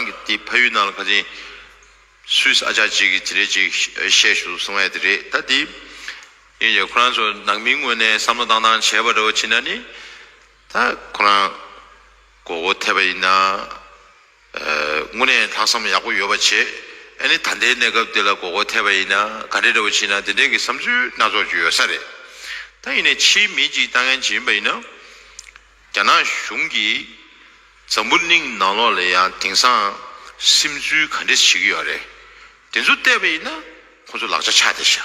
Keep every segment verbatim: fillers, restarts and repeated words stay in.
གི་དེ་ཕ་ཡུལ་ནང་ལ་ཁ་ཅིག་སུད་སི་ཨ་ཅག་ཅིག་གིས་དེ་འདྲས་ཅིག་བཤད་བཞག་གསུང་ཡ་དེ་རེད། ད་དེ་ཡིན་ཡང་ཁོ་རང་ཚོ་ནང་མིའི་ངོས་ནས་བསམ་བློ་བཏང་སྟངས་བྱས་པ་འདྲ་བོ་བྱས་ན་ནི། ད་ཁོ་རང་མགོ་སྐོར་ཐེབས་པ་ཡིན་ན། དངོས་གནས་ལྷག་བསམ་ཡག་པོ་ཡོད་པ་བྱས། ཨ་ནི་ད་ལྟའི་གནས་སྐབས་འདི་ལ་མགོ་སྐོར་ཐེབས་པ་ཡིན་ན་ག་འདྲས་འདྲ་བོ་བྱས་ན་དེ་འདྲས་ཀྱི་བསམ་ཚུལ་སྣ་ཚོགས་ཅིག་ཡོད་ས་རེད། ད་ཡིན་ནའི་ཕྱིའི་མི་གཅིག་ལྟ་མཁན་ཅིག་ཡིན་པ་ཡིན་ན། རྒྱ་ནག་གཞུང་གིས་འཛམ་བུ་གླིང་ནང་ལོགས་ལ་ཡང་དེང་སང་སིམ་འཛུལ་ག་འདྲས་བྱེད་ཀྱི་ཡོད་རེད། དེ་ཚོ་བལྟས་པ་ཡིན་ན་ཁོ་ཚོ་ལག་ཆ་ཆག་བསྡད་ཤག་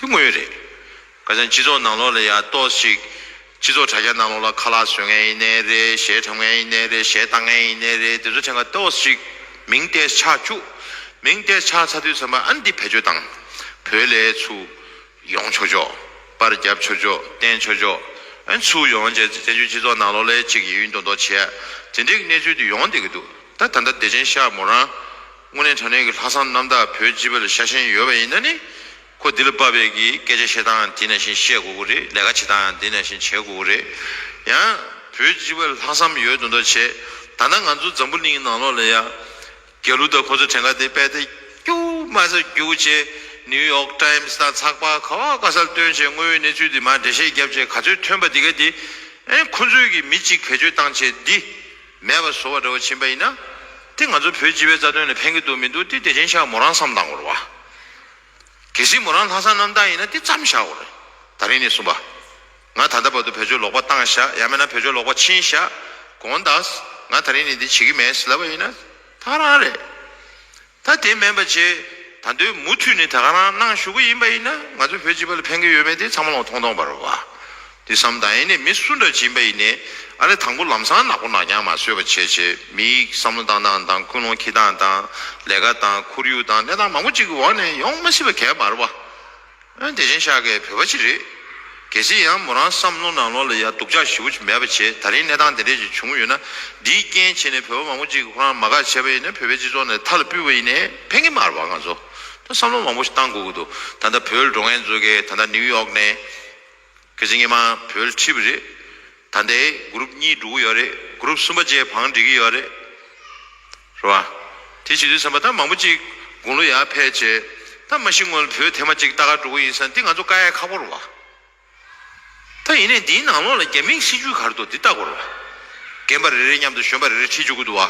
དེ་དངོས་ཡོད་རེད། ཁ་སང་སྤྱི་ཚོགས་ནང་ལོགས་ལ་ཡ་ཏོག་ཙམ་ཅིག་སྤྱི་ཚོགས་དྲ་རྒྱ་ནང་ལོགས་ལ་ཁ་ལག་བཟོ་མཁན་ཡིན་ནའི་རེད། གཞས་འཁྲབ་མཁན་ཡིན་ནའི་རེད། གཞས་བཏང་མཁན་ཡིན་ནའི་རེད། དེ་ཚོ་ཕྲན་ཁ་ཏོག་ཙམ་ཅིག་མིང་བཏགས་ཆགས་བཅུག་མིང་བཏགས་ཆགས་ཚར་དུས་ཙམ་པ་ཨ་ནི་འདི་བེད་སྤྱོད་བཏང་། བོད་ལ་ཚུར་ཡོང་ཆོག་ཆོག་པར་རྒྱབ་ཆོག་ཆོག་བསྟན་ཆོག་ཆོག་ཨ་ནི་ཚུར་ཡོང་བྱས་བཙན་བྱོལ་སྤྱི་ཚོགས་ནང་ལོགས་ལ་ཅིག་ཡིན་མདོག་མདོག་བྱས། དེ་འདྲའི་གནས་ཚུལ་དེ་ཡོང་བསྡད་ཀྱི་འདུག་ད་ད་ལྟ་བདེ་ཆེན་ཤག་མོ་རང་དངོས་གནས་དྲང་གནས་ཀྱི་ལྷག་བསམ་རྣམ་དག་བོད་སྤྱི་པ་ལ་ཤ་ཞེན་ཡོད་པ་ཡིན་ན་ནི། ཁོ་འདི་ལ་དཔག་པའི་གི་སྐད་ཆ་བཤད་སྟངས་འདི་ནང་བཞིན་བཤད་དགོས་ཀྱི་རེད། ལས་ཀ་བྱེད་སྟངས་འདི་ནང་བཞིན་བྱེད་དགོས་ཀྱི་རེད། ཡང་བོད་སྤྱི་པ་ལ་ལྷག་བསམ་ཡོད་མདོག་མདོག་བྱས། ད་ལྟ་ང་ཚོ་འཛམ་བུ་གླིང་ནང་ལོགས་ལ་ཡ། རྒྱ་ལུགས་དང་ཁོ་ཚོ་གྲངས་ཀ་དེ་དཔེ་དེ་རྒྱུག་མ་ཟ་རྒྱུག་བྱས། ནིའུ་ཡོག་ཊའིམ་སི་དང་ཚགས་པར་ག་བ་ག་སར་བཏོན་བྱས་དངོས་ཡོད་གནས་ཚུལ་དེ་མར་འགྲེལ་བཤད་བརྒྱབ་བྱས་ག་ཚོད་ཐོན་པ་དེ་ག་དེ། ཨེ་ཁོ་ཚོས་ཀྱི་མི་གཅིག་བེད་སྤྱོད་བཏང་བྱས་འདི་མེད་པ་བཟོ་བ་འདྲ་བོ་ཕྱིན་པ་ཡིན་ན། དེ་ང་ཚོ་བོད་སྤྱི་པའི་རྩ་དོན་ལ་ཕན་གྱི་འདུག་མི་འདུག་དེ་བདེ་ཆེན་ཤག་མོ་རང་བསམ་བློ་བཏང་དགོས་རེད་བ། གལ་སྲིད་མོ་རང་ལྷག་བསམ་རྣམ་དག་ཡིན་ན་དེ་མཚམས་བཞག་དགོས་རེད། ད་རིང་ནས་བཟུང་པ། ང་ད་ལྟ་བར་དུ་བེད་སྤྱོད་ལོག་པ་བཏང་བཞག་ཡང་མིན་ན་བེད་སྤྱོད་ལོག་པ་ཕྱིན་བཞག་དགོངས་དག་ང་ད་རིང་ནས་འདི་བྱེད་ཀྱི་མེད་ཟེར་ལབ་པ་ཡིན་ན་ད་ག་རང་རེད། ད་དེ་མིན་པ་བྱས། ད་དུང་མུ་མཐུད་ནས་ད་ག་རང་གནང་བཞུགས་པ་ཡིན་པ་ཡིན་ན་ང་ཚོ་བོད་སྤྱི་པ་ལ་ཕན་གྱི་ཡོད་མེད་དེ་ཚང་མ་ལ་མཐོང་མཐོང་པ་རེད་བ། དེ་བསམ་དང་ཡིན་ནའི་མི་སུ་འདྲ་ཅིག་ཡིན་པ་ཡིན་ནའི་ཨ་ནི་དང་པོ་ལམ་སང་ནག་པོ་ནག་རྐྱང་མ་བཟོས་པ་བྱས་བྱས་མིའི་བསམ་བློ་བཏང་སྟངས་དང་ཀུན་སློང་འཁྱེར་སྟངས་དང་ལས་ཀ་དང་ཁོར་ཡུག་དང་གནས་སྟངས་མང་པོ་ཅིག་གི་འོག་ནས་ཡོང་མ་སྲིད་པ་གས་མ་རེད་བ། ཨ་ནི་བདེ་ཆེན་ཤག་གི་བོད་པ་ཅིག་རེད། གལ་སྲིད་ཡང་མོ་རང་བསམ་བློ་ནང་ལོགས་ལ་ཡ་སྡུག་ཅག་ཞེ་པོ་ཅིག་མེད་པ་བྱས་ད་རིང་གནས་སྟངས་དེ་འདྲས་ཅིག་བྱུང་ཡོད་ན་འདིའི་རྐྱེན་བྱས་ནས་བོད་པ་མང་པོ་ཅིག་གིས་ཁོ་རང་མ་དགའ་བྱས་པ་ཡིན་ན་བོད་པའི་སྤྱི་ཚོགས་ནས་མཐའ་ལ་ཕུད་པ་ཡིན་ནའི་ཕན་གྱི་མ་རེད་བ་ང་ཚོ། ད་བསམ་བློ་མང་པོ་ཞིག་བཏང་དགོས་ཀྱི་འདུག་ད་ལྟ་བོད་ལ་འགྲོ་མཁན་ཚོ་གིས་ད་ལྟ་ནིའུ་ཡོག་ནས། གལ་སྲིད་སྔོན་མ་བོད་ལ་ཁྲིད་པ་རེད། ད་ལྟའི་གུ་རུབ་གཉིས་འགྲོ་གི་ཡོད་རེད། གུ་རུབ་གསུམ་པ་བཅས་བང་སྒྲིག་གི་ཡོད་རེད། རེད་བ། དེ་བྱེད་དུས་ཙམ་པ་ད་མང་པོ་ཅིག་དགུང་ལོ་ཡར་ཕེབས་བྱས། ད་མ་གཞི་སྔོན་ལ་བོད་ཐེངས་མ་གཅིག་ལྟ་ག་འགྲོ་གི་ཡིན་ཟེར་ན་འདི་ང་ཚོ་དཀའ་ཡག་ཁག་པོ་རེད་བ། ད་ཡིན་ནའི་འདིའི་ནང་ལོགས་ལ་རྒྱ་མིའི་སྲིད་ཇུས་ག་རེ་འདུག་འདི་ལྟ་དགོས་རེད་བ། རྒན་པ་རེ་རེ་མཉམ་དུ་གཞོན་པ་རེ་རེ་ཁྲིད་བཅུག་གི་འདུག་བ།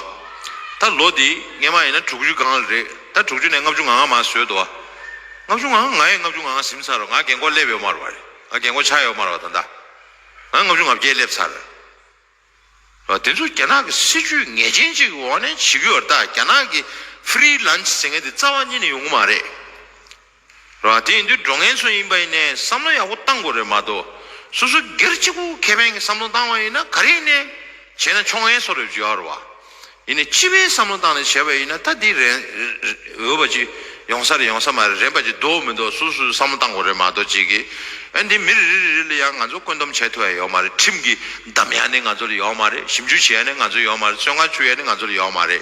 ད་ལོ་འདི་སྔོན་མ་ཡིན་ན་དྲུག་ཅུ་སྒང་ལ་རེད། ད་དྲུག་ཅུ་ནས་ལྔ་བཅུ་ང་ལྔ་མར་བཟོས་འདུག་བ། ལྔ་བཅུ་ང་ལྔ་ང་ཡང་ལྔ་བཅུ་ང་ལྔ་ཟིན་ཚར་རོ། ང་རྒན་གོག་སླེབས་ཡོད་མ་རེད་བ། རེད། ང་རྒན་གོག་ཆགས་ཡོད་མ་རེད་བ་ད་ལྟ། ང་ལྔ་བཅུ་ང་བརྒྱད་སླེབས་ཚར་རེད། དེ་ཚོ་རྒྱ་ནག་གི་སྲིད་ཇུས་ངེས་ཅན་ཅིག་གི་འོག་ནས་བྱེད་ཀྱི་ཡོད་རེད། ད་རྒྱ་ནག་གི་ཧྥི་རི་ལན་ཆི་ཟེར་མཁན་དེ་རྩ་བ་ཉིད་ནས་ཡོང་གི་མ་རེད། རེད་བ། དེ་ཡིན་དུས་འགྲོ་མཁན་ཚོ་ཡིན་པ་ཡིན་ནའི་བསམ་བློ་ཡག་པོ་བཏང་དགོས་རེད་མ་གཏོགས་སོ་སོ་སྒེར་གཅིག་པུ་ཁེ་ཕན་གྱི་བསམ་བློ་བཏང་བ་ཡིན་ན་ག་རེ་ཡིན་ནའི་བྱས་ན་ཆོག་མཁན་བཟོ་འདྲ་ཅིག་ཡོད་རེད་བ། ཡིན་ནའི་སྤྱི་པའི་བསམ་བློ་བཏང་ནས་བྱས་པ་ཡིན་ན་ད་འདི་རན་འོས་པ་ཅིག་ཡོང་ས་རེད། ཡོང་ས་མ་རེད། རན་པ་ཅིག་འདུག་མི་འདུག་སོ་སོས་བསམ་བློ་བཏང་དགོས་རེད་མ་གཏོགས་ཅིག་གིས་ཨ་འདི་མི་རེ་རེ་རེ་ལ་ཡང་ང་ཚོ་བཀོད་འདོམས་བྱས་ཐུབ་ཡ་ཡོད་མ་རེད། ཁྲིམས་ཀྱིས་བསྡམ་ཡ་ནི་ང་ཚོ་ལ་ཡོད་མ་རེད། ཞིབ་འཇུག་བྱེད་ཡ་ནི་ང་ཚོ་ལ་ཡོད་མ་རེད། བཙོན་ཁང་བཅུག་ཡ་ནི་ང་ཚོ་ལ་ཡོད་མ་རེད། རེད་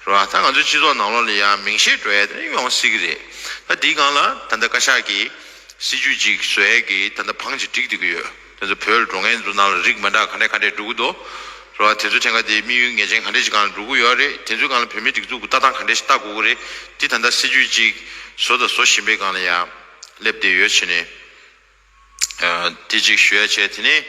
བ། ད་ང་ཚོའི་སྤྱི་ཚོགས་ནང་ལོགས་ལ་ཡང་མིང་ཤས་འགྲོ་ཡ་དེ་ཡོང་སྲིད་ཀྱི་རེད། ད་འདིའི་སྒང་ལ་ད་ལྟ་བཀའ་ཤག་གིས་སྲིད་ཇུས་ཅིག་བཟོ་ཡ་གི་ད་ལྟ་བང་ཅིག་སྒྲིག་བསྡད་ཀྱི་ཡོད། དེ་ཚོ་བོད་ལ་འགྲོ་མཁན་ཚོ་ནང་ལ་རིགས་མི་འདྲ་ག་འདྲ་ག་འདྲ་འགྲོ་གི་འདུག་རེད་བ། དེ་ཚོ་ཕྲན་ཁ་དེ་དམིགས་ཡུལ་ངེས་ཅན་ག་འདྲ་ཞིག་སྒང་ལ་འགྲོ་གི་ཡོད་རེད། དེ་ཚོའི་སྒང་ལ་བོད་མིའི་སྒྲིག་འཛུགས་ཀྱི་ལྟ་སྟངས་ག་འདྲ་ཞིག་ལྟ་དགོས་ཀྱི་རེད། འདི་ད་ལྟ་སྲིད་ཇུས་ཅིག་བཟོ་དང་བཟོ་བཞིན་པའི་སྒང་ལ་ཡང་སླེབས་བསྡད་ཡོད་བྱས་ནས། ཨ། དེ་ཅིག་ཞུ་ཡ་བྱས། དེ་ནས་